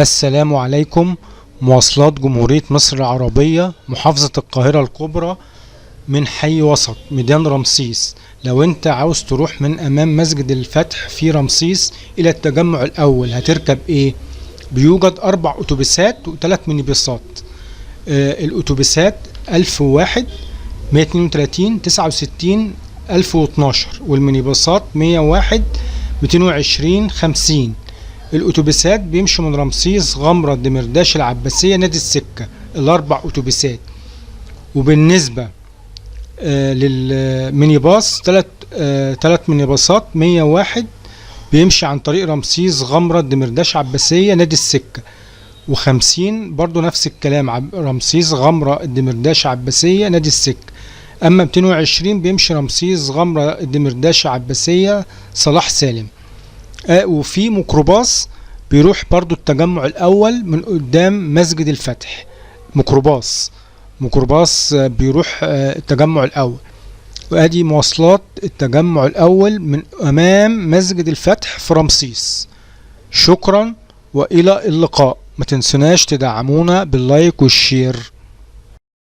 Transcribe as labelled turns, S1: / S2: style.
S1: السلام عليكم. مواصلات جمهورية مصر العربية، محافظة القاهرة الكبرى، من حي وسط ميدان رمسيس. لو انت عاوز تروح من امام مسجد الفتح في رمسيس الى التجمع الاول هتركب ايه؟ بيوجد 4 اتوبيسات و3 مينيباصات. الاتوبيسات 1001، 132، 69، 1012، والمينيباصات 101، 220، 50. الاتوبيسات بيمشي من رمسيس، غمرة، دمرداش، العباسية، نادي السكة، الاربع اتوبيسات. وبالنسبة للميني باص 3 ميني باصات، 101 بيمشي عن طريق رمسيس، غمرة، دمرداش، عباسية، نادي السكة، و50 برضو نفس الكلام، رمسيس، غمرة، الدمرداش، عباسية، نادي السكة. اما 220 بيمشي رمسيس، غمرة، الدمرداش، عباسية، صلاح سالم. وفي ميكروباص بيروح برضو التجمع الاول من قدام مسجد الفتح، ميكروباص بيروح التجمع الاول. وادي مواصلات التجمع الاول من امام مسجد الفتح في رمسيس. شكرا والى اللقاء. ما تنسوناش تدعمونا بال like وال share.